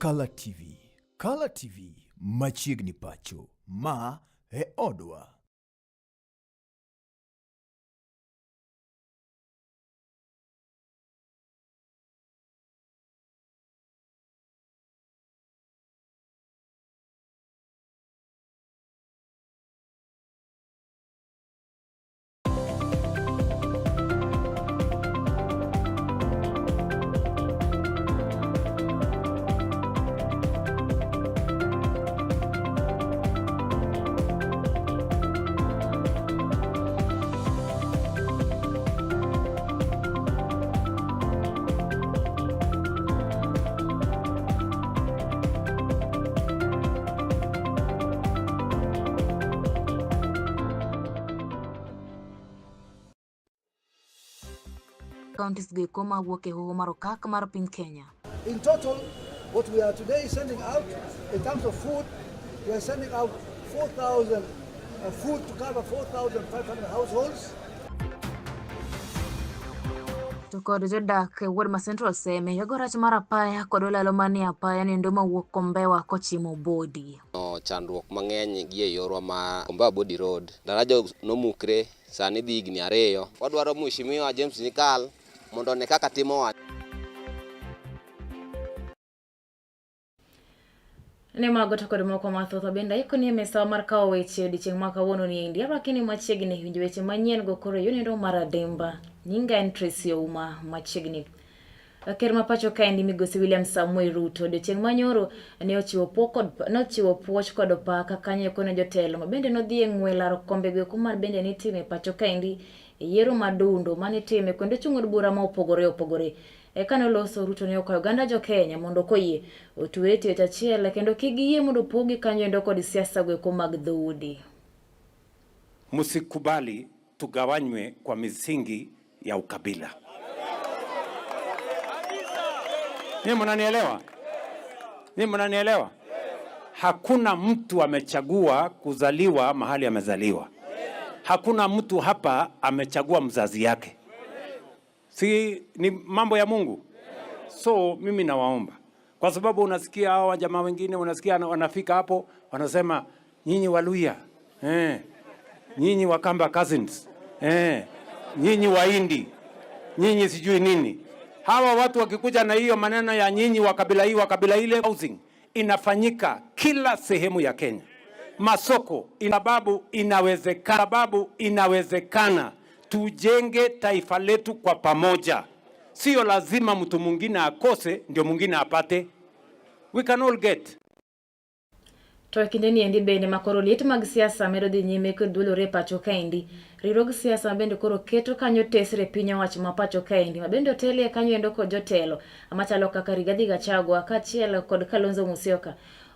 Kala TV. Kala TV machiegni pacho. Ma e odwa. Counties go eko mawuok e hoho mar okak mar piny Kenya. In total, what we are today sending out in terms of food, we are sending out 4,000 food to cover 4,500 households. To kod jodak e ward ma Central Seme ywago rach mar apaya kod olalo manie apaya nindo mawuok Kombewa kochimo Bodi. No chandruok mang'eny gi e yorwa ma Kombewa Bodi Road. Daraja nomukre sani dhi higni 2. Wadwaro Mheshimiwa James Nyikal mondo one kaka timowa. Ne mago to kod moko mathoth bende aikoni e mesa mar kawo weche odiechieng' ma kawuono ni endi. Arwaki ni machiegni winjo weche manyien go koro e nendo mar adimba. Nyinga en Tracy Ouma machiegni. Ker ma pacho kaendi migosi William Samoei Ruto odiechieng' manyoro ne ochiwo puoch kod pak kanyo eko ne jotelo ma bende nodhi e ng'we laro kombe go eko mar bende nitime e pacho kaendi e yiero madundo manitime kuonde chung' od bura ma opogore opogore. Eka noloso Ruto ne okwayo oganda jo Kenya mondo koyie otwe twech achiel kendo kik giyie mondo pogi kanyo endo kod siasa go eko mag dhoudi. Msikubali tugawanywe kwa misingi ya ukabila. Ni mnanielewa? Ni mnanielewa? Hakuna mtu amechagua kuzaliwa mahali amezaliwa. Hakuna mtu hapa amechagua mzazi yake. Si ni mambo ya Mungu? So mimi nawaomba, kwa sababu unasikia hawa jamaa wengine, unasikia wanafika hapo wanasema nyinyi Waluya, nyinyi Wakamba cousins, nyinyi Wahindi, nyinyi sijui nini. Hawa watu wakikuja na hiyo maneno ya nyinyi wa kabila hii wa kabila ile, housing inafanyika kila sehemu ya Kenya. Masoko, sababu inawezekana tujenge taifa letu kwa pamoja. Sio lazima mtu mwingine akose ndio mwingine apate. We can all get. To e kinde ni endi bende makoro liet mag siasa medo dhi nyime kod dwolore e pacho kaendi. Riwruog siasa ma bende koro keto kanyo tesre piny owacho ma pacho kaendi ma bende otelie kanyo endo kod jotelo machalo kaka Rigathi Gachagua kaachiel kod Kalonzo Musyoka.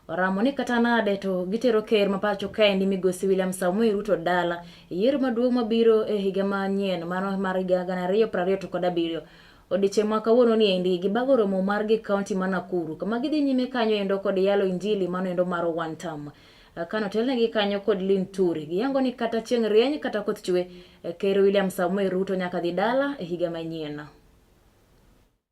Oramo ni kata nade to gitero ker ma pacho kaendi migosi William Samoei Ruto dala e yiero maduong' mabiro e higa manyien mano mar higa 2027. Odiechieng' ma kawuono ni endi gibago romo margi kaunti ma Nakuru kama gidhi nyime kanyo endo kod yalo injili mano endo mar one term. Kano telnegi kanyo kod Linturi. Giyango ni kata chieng' rieny kata koth chwe, ker William Samoei Ruto nyaka dhi dala e higa manyien.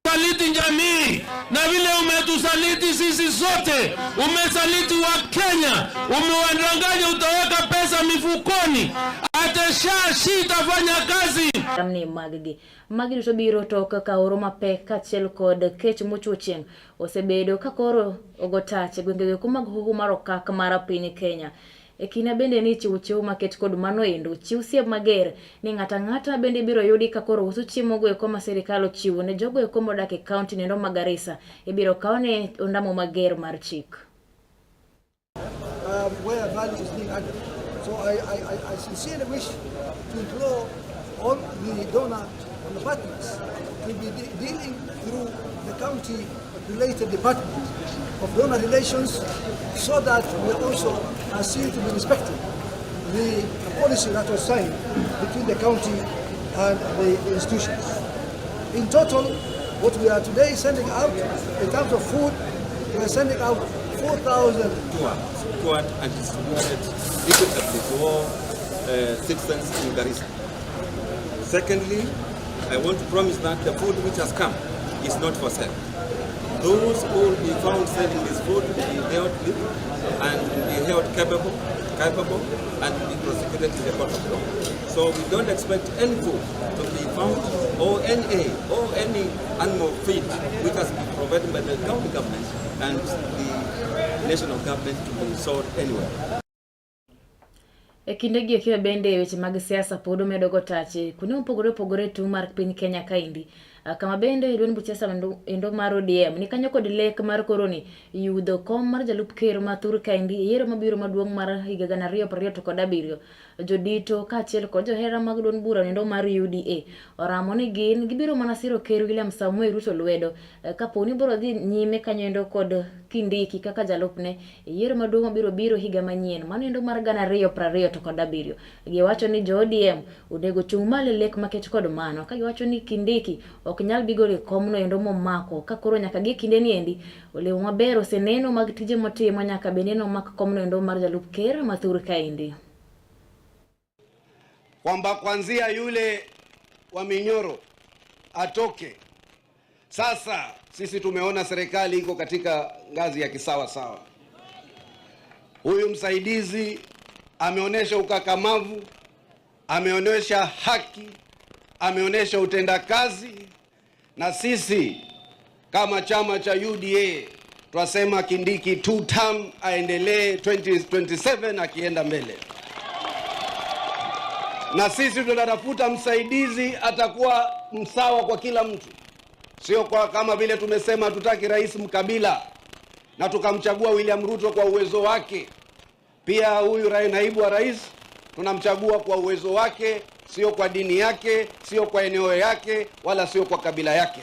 Saliti jamii na vile umetusaliti sisi sote, umesaliti wa Kenya, umewadanganya utaweka pesa mifukoni, atesha itafanya kazi. Jamni maggi. Magi duto biro tok ka oro mapek kaachiel kod kech mochwo chieng' osebedo ka koro ogo tach e gwenge go mag hoho mar okak mar piny Kenya. E kinde bende ni chiwo chiemo maket kod mano endo, chiw siem mager ni ng'ato ang'ata bende ibiro yudi ka koro uso chiemo go eko ma sirikal ochiwo ne jogo eko modak e kaunti nendo ma Garissa, ibiro kawne ondamo mager mar chik. Where value is being added. So I sincerely wish to implore all the donor and the partners to be dealing through the county related department of donor relations so that we also are seen to be respecting the policy that was signed between the county and the institutions. In total, what we are today sending out in terms of food, we are sending out 4,000 secured and distributed equitably to all citizens in Garissa. Secondly, I want to promise that the food which has come is not for sale. Those who will be found selling this food will be held liable and will be held capable and will be prosecuted in the court of law. So we don't expect any food to be found or any aid or any animal feed which has been provided by the county government and the national government to be sold anywhere. E kindegi eki bende weche mag siasa pod omedo go tache kuonde mopogore opogore e tung' mar piny Kenya kaendi. Kama bende duond buch siasa endo mar ODM ni kanyo kod lek mar koroni yudo kom mar jalup ker ma thur kaendi e yiero mabiro maduong' mar higa 2027. Jodito kaachiel kod johera mag duond bura endo mar UDA oramo ni gin gibiro mana siro ker William Samoei Ruto lwedo kapo ni biro dhi nyime kanyo endo kod Kindiki kaka jalupne e yiero maduong' mabiro biro higa manyien mano endo mar 2027. Giwacho ni jo ODM onego chung' malo e lek maket kod mano ka giwacho ni Kindiki ok nyal bi golo e komno endo momako ka koro nyaka gi kinde ni endi olemo maber oseneno mag tije motimo nyaka bende nomak komno endo mar jalup ker ma thur kaendi. Kwamba kuanzia yule wa Minyoro atoke. Sasa sisi tumeona serikali iko katika ngazi ya kisawa sawa. Huyu msaidizi ameonyesha ukakamavu, ameonyesha haki, ameonyesha utendakazi, na sisi kama chama cha UDA twasema Kindiki two term aendelee 2027 akienda mbele. Na sisi tunatafuta msaidizi atakuwa msawa kwa kila mtu, sio kwa kama vile tumesema hatutaki rais mkabila na tukamchagua William Ruto kwa uwezo wake. Pia huyu naibu wa rais tunamchagua kwa uwezo wake, sio kwa dini yake, sio kwa eneo yake, wala sio kwa kabila yake.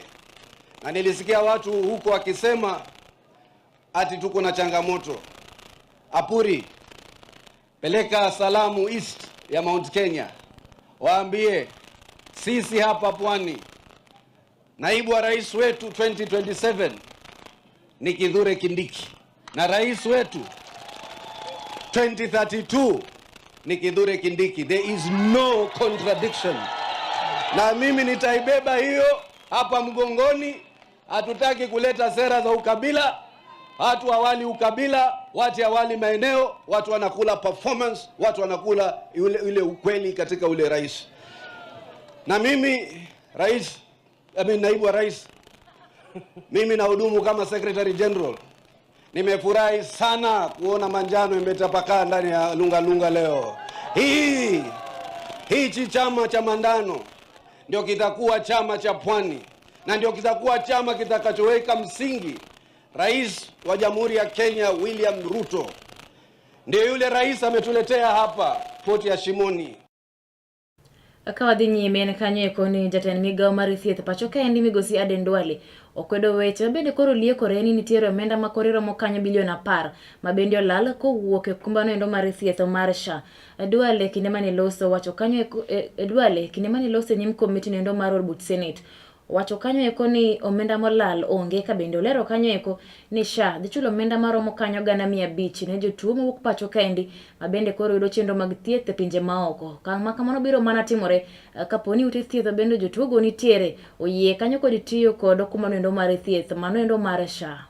Na nilisikia watu huko wakisema ati tuko na changamoto. Apuri, peleka salamu East ya Mount Kenya, waambie sisi hapa Pwani, naibu wa rais wetu 2027 ni Kithure Kindiki na rais wetu 2032 ni Kithure Kindiki. There is no contradiction. Na mimi nitaibeba hiyo hapa mgongoni. Hatutaki kuleta sera za ukabila. Watu hawali ukabila, watu hawali maeneo, watu wanakula performance, watu wanakula ule ukweli katika ule rais. Na mimi rais, I mean, naibu wa rais, mimi nahudumu kama Secretary General. Nimefurahi sana kuona manjano imetapakaa ndani ya Lunga Lunga leo. Hichi chama cha mandano ndio kitakuwa chama cha Pwani na ndio kitakuwa chama kitakachoweka msingi. Rais wa Jamhuri ya Kenya William Ruto ndio yule rais ametuletea hapa poti ya Shimoni. Ka wadhi nyime en kanyo eko ni jatend migawo mar thieth pacho kaendi migosi Aden Duale okwedo weche mabende koro liekore ni nitiere omenda ma koro romo kanyo bilion 10 ma bende olal kowuok e okumbano endo mar thieth mar SHA. Duale kinde mane loso wacho kanyo eko, Duale kinde mane loso e nyim komiti no endo mar od buch Senate wacho kanyo eko ni omenda molal onge ka bende olero kanyo eko ni SHA dhi chulo omenda maromo kanyo 500,000 ne jotuo mowuok pacho kaendi ma bende koro yudo chenro mag thieth e pinje maoko. Okang' ma kamano biro mana timore kapo ni ute thieth bende jotuo go nitiere oyie kanyo kod tiyo kod okumba endo mar thieth mano endo mar SHA.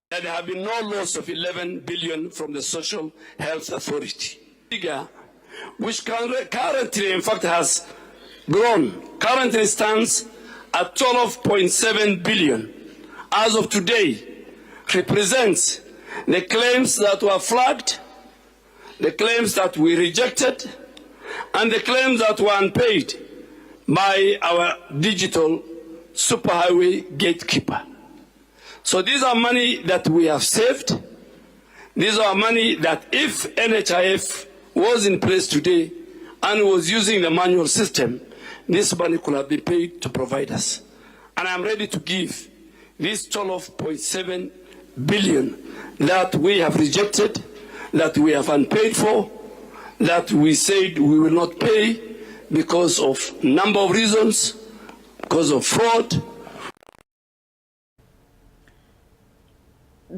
There have been no loss of 11 billion from the Social Health Authority. Figure, which currently, in fact, has grown, currently stands at 12.7 billion. As of today, represents the claims that were flagged, the claims that we rejected, and the claims that were unpaid by our digital superhighway gatekeeper. So these are money that we have saved. These are money that if NHIF was in place today and was using the manual system, this money could have been paid to providers. And I'm ready to give this 12.7 billion that we have rejected, that we have unpaid for, that we said we will not pay because of number of reasons, because of fraud.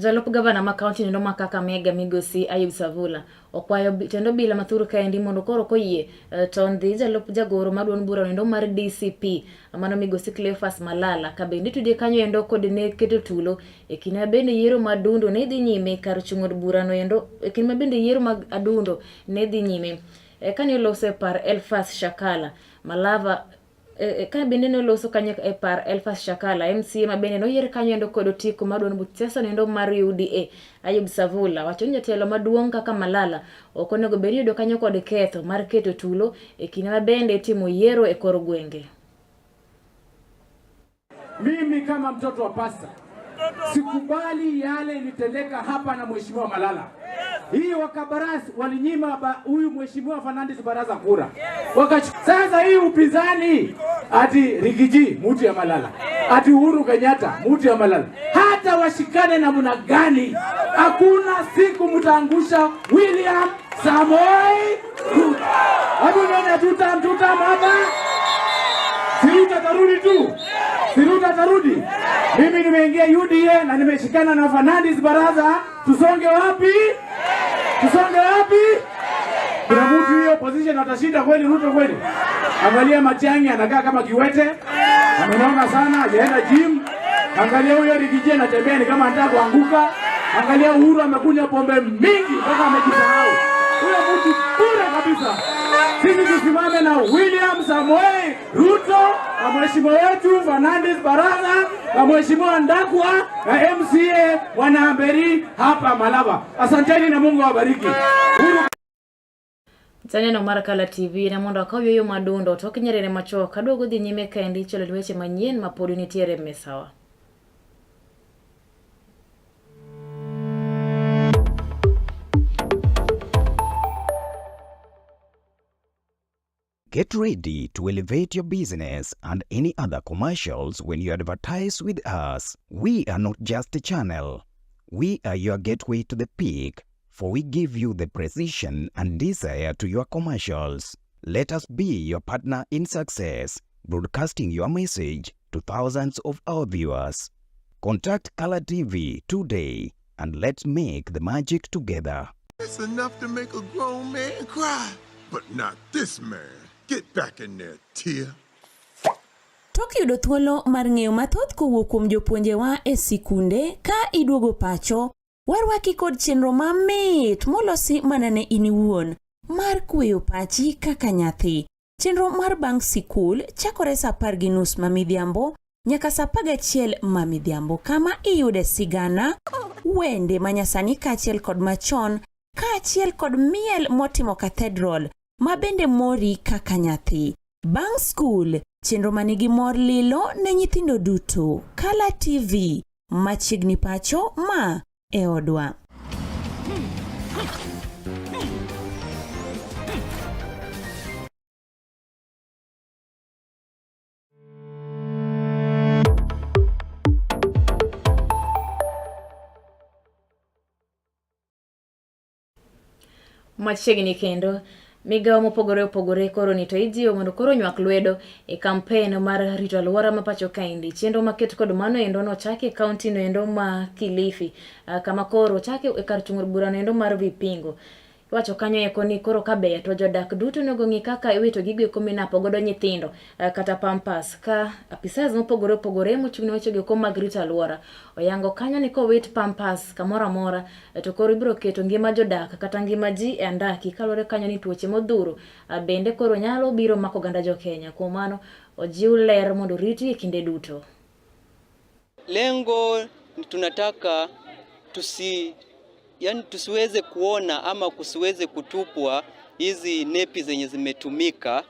Jalup gavana ma kaunti noendo ma Kakamega migosi Ayub Savula okwayo tend obila ma thur kaendi mondo koro koyie to ondhi jalup jagoro mar duond bura noendo mar DCP mano migosi Cleophas Malala ka bende itude kanyo endo kod ne keto tulo e kinde ma bende yiero ma adundo ne dhi nyime kar chung' od bura no endo e kinde ma bende yiero mag adundo ne dhi nyime. Kane oloso e par Elfas Shakala Malava ka bende noloso kanyo e par Elfas Shakala MCA ma bende noyier kanyo endo kod otiko mar duond buch siasa noendo mar UDA Ayub Savula wacho ni jatelo maduong' kaka Malala ok onego bed ni yudo kanyo kod ketho mar keto tulo e kinde ma bende itimo yiero e kor gwenge. Mimi kama mtoto wa pasta sikubali yale ilitendeka hapa na Mheshimiwa Malala. Hii wakabarasi walinyima huyu Mheshimiwa Fernandes Baraza kura. Sasa hii upinzani ati Rigiji mtu ya Malala, ati Uhuru Kenyatta mtu ya Malala, hata washikane namna gani, hakuna siku mtaangusha William Samoei Ruto. Hebu nione tutam hapa. Si Ruto atarudi tu. Si Ruto atarudi. Mimi nimeingia UDA na nimeshikana na Fernandes Baraza. Tusonge wapi? Tusonge wapi? Kuna mtu hiyo position atashinda kweli Ruto kweli? Angalia Matiang'i anakaa kama kiwete. Amenona sana, hajaenda gym. Angalia huyo Rigiji anatembea ni kama anataka kuanguka. Angalia Uhuru amekunywa pombe mingi mpaka amejisahau. Huyo mtu bure kabisa. Sisi tusimame na William Samoei Ruto na mheshimiwa wetu Fernandes Baraza na mheshimiwa Ndakwa na MCA Mwanaamberi hapa Malava. Asanteni na Mungu awabariki. Janeno mar Kala TV na mondo akaw yueyo madundo tok nyerere machuok aduogo dhi nyime kaendi chalo weche manyien ma pod nitiere e mesawa. Get ready to elevate your business and any other commercials when you advertise with us. We are not just a channel. We are your gateway to the peak, for we give you the precision and desire to your commercials. Let us be your partner in success, broadcasting your message to thousands of our viewers. Contact Color TV today and let's make the magic together. It's enough to make a grown man cry, but not this man. Get back in there, Tia. Tok yudo thuolo mar ng'eyo mathoth kowuok kuom jopuonjewa e sikunde ka iduogo pacho, warwaki kod chenro mamit molosi mana ne in iwuon mar kweyo pachi kaka nyathi. Chenro mar bang' sikul chakore sa 10:30 ma midhiambo nyaka sa 11 ma midhiambo kama iyude sigana, wende manyasani kaachiel kod machon, kaachiel kod miel motimo cathedral ma bende mori kaka nyathi. Bang' skul, chenro manigi mor lilo ne nyithindo duto. Kala TV, machiegni pacho ma e odwa. Machiegni kendo migawo mopogore opogore koro ni to ijiwo mondo koro onywak lwedo e kampen mar rito alwora ma pacho kaendi. Chenro maket kod mano endo nochaki e kaunti no endo ma Kilifi, kama koro ochaki e kar chung' od bura no endo mar Vipingo. Iwacho kanyo eko ni koro ka ber to jodak duto onego ng'i kaka iwito gigo eko minapo godo nyithindo kata pampas ka apisas mopogore opogore mochung' ne weche go mag rito alwora oyango kanyo ni kowit pampas kamoro amora to koro ibiro keto ngima jodak kata ngima ji e andaki kaluwore kanyo ni tuoche modhuro bende koro nyalo biro mako oganda jo Kenya. Kuom mano ojiw ler mondo oriti e kinde duto. Lengo tunataka tusiweze kuona ama kusiweze kutupwa hizi nepi zenye zimetumika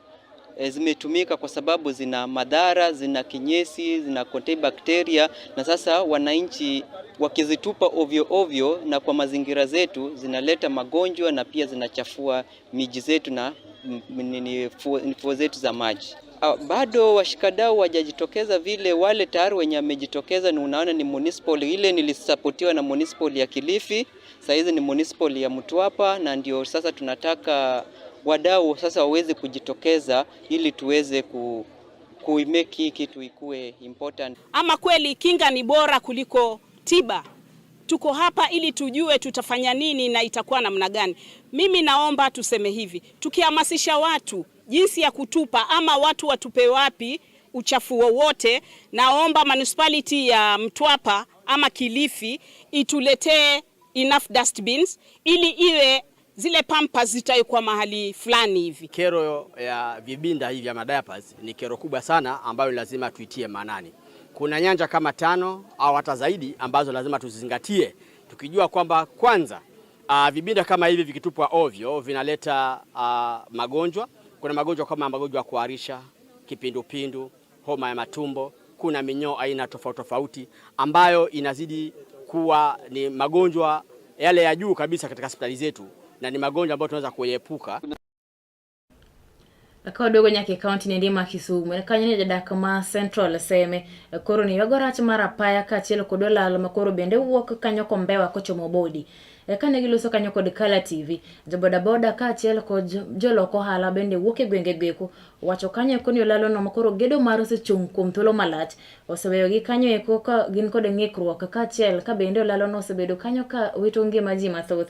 kwa sababu zina madhara, zina kinyesi, zina contain bacteria, na sasa wananchi wakizitupa ovyo ovyo na kwa mazingira zetu zinaleta magonjwa na pia zinachafua miji zetu na fuo zetu za maji. Bado washikadau hawajajitokeza vile, wale tayari wenye wamejitokeza ni unaona ni municipal, ile nilisapotiwa na municipal ya Kilifi, saa hizi ni municipal ya Mtwapa, na ndio sasa tunataka wadau sasa waweze kujitokeza ili tuweze kuimake hii kitu ikue important. Ama kweli kinga ni bora kuliko tiba. Tuko hapa ili tujue tutafanya nini na itakuwa namna gani. Mimi naomba tuseme hivi, tukihamasisha watu jinsi ya kutupa ama watu watupe wapi uchafu wowote, naomba municipality ya Mtwapa ama Kilifi ituletee enough dustbins ili iwe zile pampers zitawekwa mahali fulani hivi. Kero ya vibinda hivi vya madiapers ni kero kubwa sana ambayo lazima tuitie maanani. Kuna nyanja kama 5 au hata zaidi ambazo lazima tuzizingatie, tukijua kwamba kwanza, vibinda kama hivi vikitupwa ovyo vinaleta magonjwa. Kuna magonjwa kama magonjwa ya kuharisha, kipindupindu, homa ya matumbo, kuna minyoo aina tofauti tofauti ambayo inazidi kuwa ni magonjwa yale ya juu kabisa katika hospitali zetu, na ni magonjwa ambayo tunaweza kuepuka. Ka waduogo nyaka e kaunti niendi ma Kisumu, kanyo ni jodak ma Central Seme koro ni ywago rach mar apaya kaachiel kod olalo ma koro bende wuok kanyo Kombewa kochomo Bodi. Kane giloso kanyo kod Kala TV, jobodaboda kaachiel kod jolok ohala bende wuok e gwenge goeko wacho kanyo eko ni olalo no makoro gedo mar osechung' kuom thuolo malach oseweyogi kanyo eko ka gin kod ng'ikruok kaachiel ka bende olalo no osebedo kanyo ka wito ngima ji mathoth.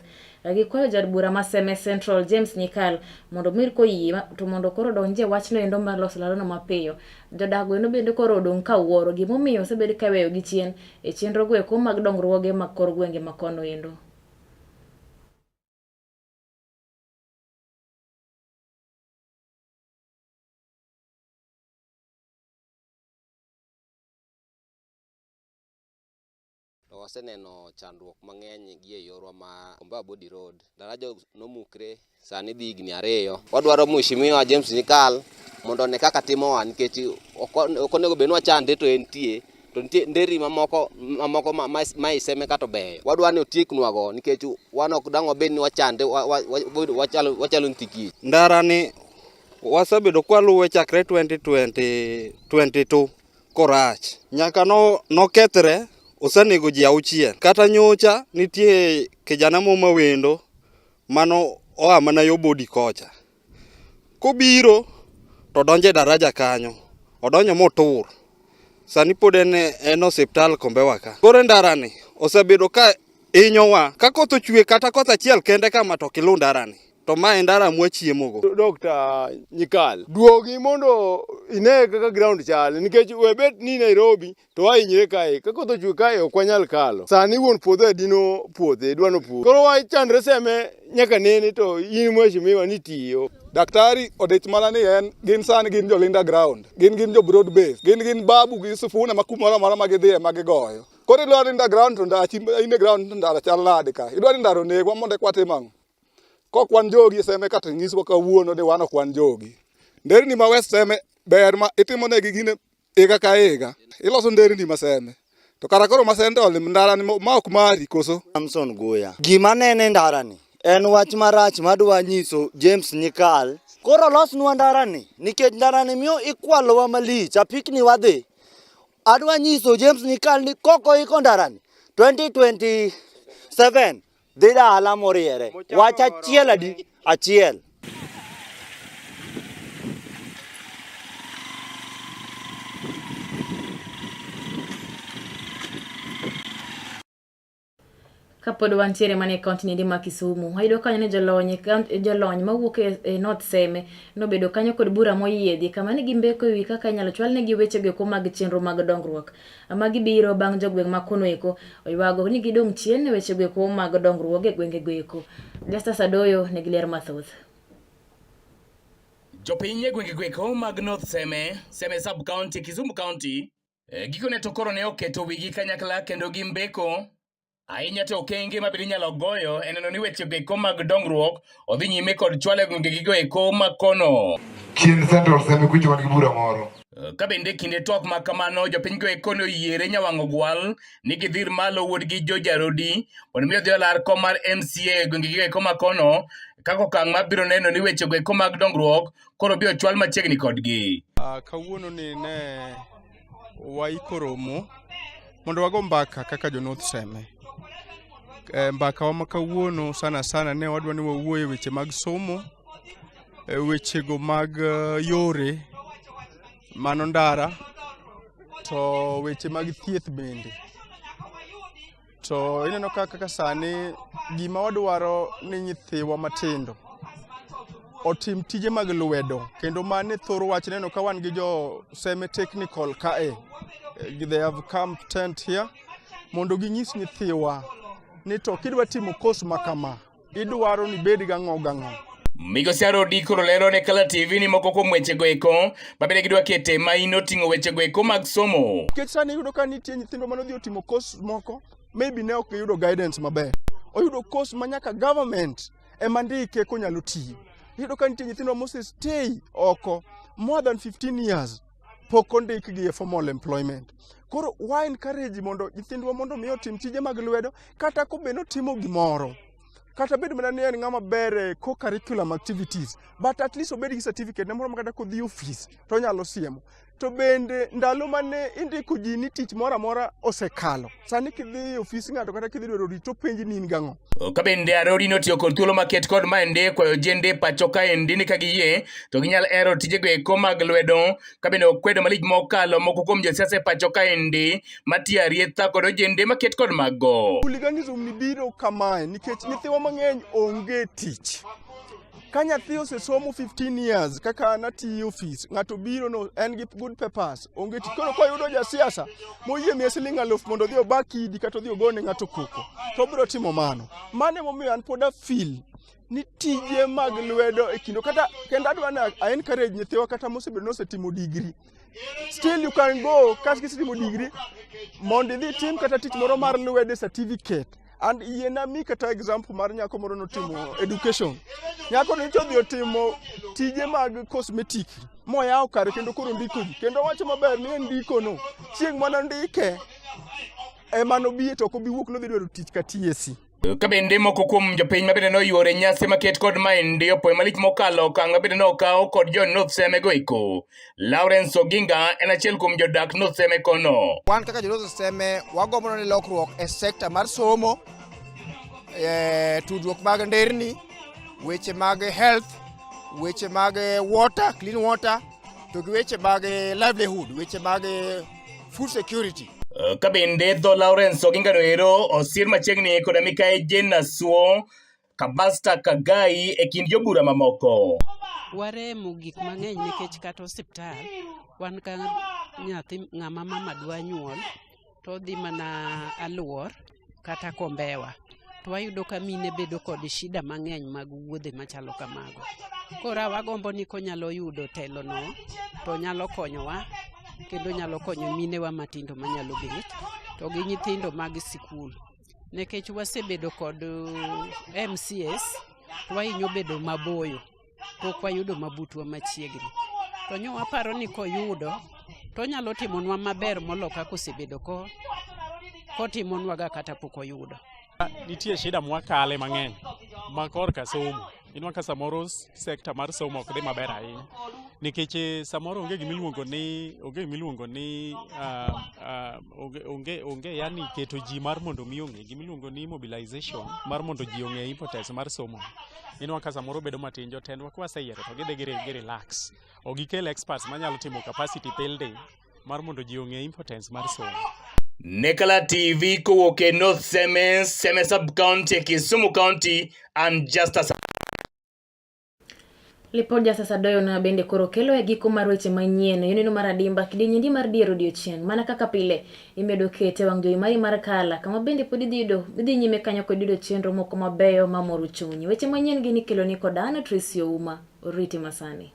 Gikwayo jaod bura ma Seme Central James Nyikal mondo mir koyie to mondo koro odonjie wachno endo mar loso olalo no mapiyo. Jodak go endo bende koro odong' ka wuoro gimomiyo osebed ka iweyogi chien e chenro go eko mag dongruoge mag kor gwenge ma kono endo. To waseneno chandruok mang'eny gi e yorwa ma Kombewa Bodi Road. Daraja nomukre sani dhi higni 2. Wadwaro Mheshimiwa James Nyikal mondo one kaka timowa, nikech ok onego bed ni wachande to entie. To nitie nderi mamoko ma Iseme kata obeyo. Wadwaro ni otieknwago nikech wan ok dang' wabed ni wachande, wachalo nyithi kich. Ndara ni wasebedo kwaluwe chakre 2022 korach. Nyaka nokethre osenego ji 6. Kata nyocha nitie kijana mo mawendo mano oa mana yo Bodi kocha. Kobiro to donjo e daraja kanyo, odonjo motur. Sani pod en osiptal Kombewa ka. Koro ndarani osebedo ka hinyowa. Ka koth ochwe kata koth achiel kende kama to ok iluw ndarani. To ma en ndara mwachiemogo. Dr. Nyikal, duogi mondo ine kaka ground chal, nikech webet ni Nairobi to wahinyre kae. Ka koth ochwe kae ok wanyal kalo. Sani wuon puodho e dino puothe, dwa nopur. Koro wachandre Seme nyaka nene to in mheshimiwa ni tiyo. Daktari odich mana ni en gin sani gin jo Linda ground, gin jo broad base, gin Babu gi Sifuna ma kumoro amora ma gidhiye ma gigoyo. Koro idwaro Linda ground to ndachi in e ground to ndara chal nade ka? Idwaro ni ndara onegwa mondo eka watim ang'o? Kok wan jogi e Seme kata nyiswa kawuono ni wan ok wan jogi. Nderni ma West Seme ber ma itimo negi gine higa ka higa. Iloso nderni ma Seme. To kara koro ma Central ndara ni ma ok mari koso? Samson Guya. Gima nene ndara ni en wach marach madwa nyiso James Nyikal. Koro losnwa ndara ni nikech ndara ni miyo ikwalowa malich, apikni wadhi. Adwa nyiso James Nyikal ni koko iko ndara ni 2027 dhi dala moriere. Wach achiel adi? Achiel. Kapod wantiere mana e kaunti niendi ma Kisumu, wayudo kanyo ni jolony mawuok e North Seme nobedo kanyo kod bura moyiedhi kama ne gimbeko ewi kaka inyalo chwalnegi wechego eko mag chenro mag dongruok. Magi biro bang' jogweng' ma kono eko oywago ni gidong' chien e wechego eko mag dongruok e gwengego eko. Justus Adoyo nigi ler mathoth. Jopiny e gwengego eko mag North Seme, Seme Sub County, Kisumu County, gikone to koro ne oketo wigi kanyakla kendo gimbeko ahinya to okenge ma bende inyalo goyo e neno ni weche eko mag dongruok odhi nyime kod chwalo e gwenge eko ma kono. Chien Central Seme kucho wan gi bura moro. Ka bende kinde twak ma kamano jopiny go eko ne oyiere nyawang' ogwal ni gidhir malo wuodgi George Arodi mondo mi odhi olar kom mar MCA e gwenge eko ma kono kaka okang' mabiro neno ni weche go eko mag dongruok koro biro chwal machiegni kodgi. Kawuono ni ne waiko romo mondo wago mbaka kaka jo North Seme. Mbaka wa ma kawuono sana sana ne wadwa ni wawuoye weche mag somo, wechego mag yore mano ndara, to weche mag thieth bende. To ineno ka kaka sani gima wadwaro ni nyithiwa matindo otim tije mag lwedo kendo mane thoro wach neno ka wan gi jo Seme Technical kae they have camp tent here mondo ginyis nyithiwa ni to kidwa timo course ma kama idwaro ni ibed gang'o gang'o. Migosi Arodi koro lero ne Kala TV ni moko kuom wechego eko mabende gidwa kete maino oting'o wechego eko mag somo. Nikech sani iyudo ka nitie nyithindo mane odhi otimo course moko maybe ne ok giyudo guidance maber. Oyudo course ma nyaka government ema ndike konyalo tiyo. Iyudo ka nitie nyithindo mose stay oko more than 15 years pok ondikgi e formal employment. Koro wa encourage mondo nyithindwa mondo mi otim tije mag lwedo kata kobed notimo gimoro kata bed mana ni en ng'ama ber e co-curriculum activities but at least obed gi certificate ne moro ma kata kodhi ofis to onyalo siemo. To bende ndalo mane indiko ji ni tich moro amora osekalo. Sani kidhi e ofis ng'ato kata kidhi dwaro tich to openji ni in gang'o. Ka bende Arori notiyo kod thuolo maket kod maende kwayo jende pacho kaendi ni ka giyie to ginyal hero tijego eko mag lwedo ka bende okwedo malich mokalo moko kuom josiasa e pacho kaendi matiyo arietha kod ojende maket kod mago. Hooliganism ni biro kamae nikech nyithiwa mang'eny onge tich. Ka nyathi osesomo 15 years kaka an atiyo e ofis, ng'ato biro no en gi good papers, onge tich. Koro koyudo jasiasa moyie miye siling aluf mondo odhi oba kidi kata odhi ogone ng'ato koko, to obiro timo mano. Mano emomiyo an pod a feel ni tije mag lwedo e kendo kata kendo adwa ni a encourage nyithiwa kata mosebedo ni osetimo degree still you can go ka kisetimo degree mondo idhi itim kata tich moro mar lwedo e certificate and yiena mi kata example mar nyako moro notimo education nyako no nyocha odhi otimo tije mag cosmetic moyawo kare kendo koro ndiko ji kendo owacho maber ni en ndiko no chieng' mane ondike ema nobiye to ok obi wuok nodhi dwaro tich ka TSC Ka bende moko kuom jopiny ma bende noyuore nyasi maket kod maendi opoyo malich mokalo okang' ma bende nokaw kod jo North Seme go eko. Lawrence Oginga en achiel kuom jodak North Seme kono. Wan kaka jo North Seme wagombo ni lokruok e sekta mar somo, e tudruok mag nderni, weche mag health, weche mag water, clean water, to gi weche mag livelihood, weche mag food security. Ka bende dho Lawrence Oginga noero osir machiegni koda mikayi Jane Asuo, Kabasta Kagai e kind jobura mamoko. Waremo gik mang'eny nikech kata osiptal wan ka nyathi ng'ama mama dwa nyuol to odhi mana Aluor kata Kombewa to wayudo ka mine bedo kod shida mang'eny mag wuodhe machalo kamago. Koro wagombo ni konyalo yudo telono to nyalo konyowa kendo nyalo konyo minewa matindo manyalo bet to gi nyithindo mag sikul. Nikech wasebedo kod MCAs to wahinyo bedo maboyo pok wayudo mabutwa machiegni. To nyo waparo ni koyudo to onyalo timonwa maber molo kaka osebedo ko kotimonwaga kata pok oyudo. Nitie shida mwakale mang'eny ma korka somo. Inwa ka samoro sekta mar somo ok dhi maber ahinya nikech samoro onge gimiluongo ni onge gimiluongo ni onge, onge, onge yani keto ji mar mondo mi ong'e gimiluongo ni mobilization mar mondo ji ong'e importance mar somo. Inwa ka samoro bedo matin jotendwa kwaseyiero to gidhi gi relax. Ok gikel experts manyalo timo capacity building mar mondo ji ong'e importance mar somo. Nekala TV kowuok e North Seme, Seme Sub County, Kisumu County and Justus Lipod Justus Adoyo na bende koro kelo e giko mar weche manyien yoneno mar adimba kidienyendi mar dier odiochieng' mana kaka pile imedo kete wang' jowi mari mar kala kama bende pod idhi yudo idhi nyime kanyo kod yudo chenro moko mabeyo mamoro chunyi. Weche manyien gin ikelo ni kod an Tracy Ouma, oriti masani.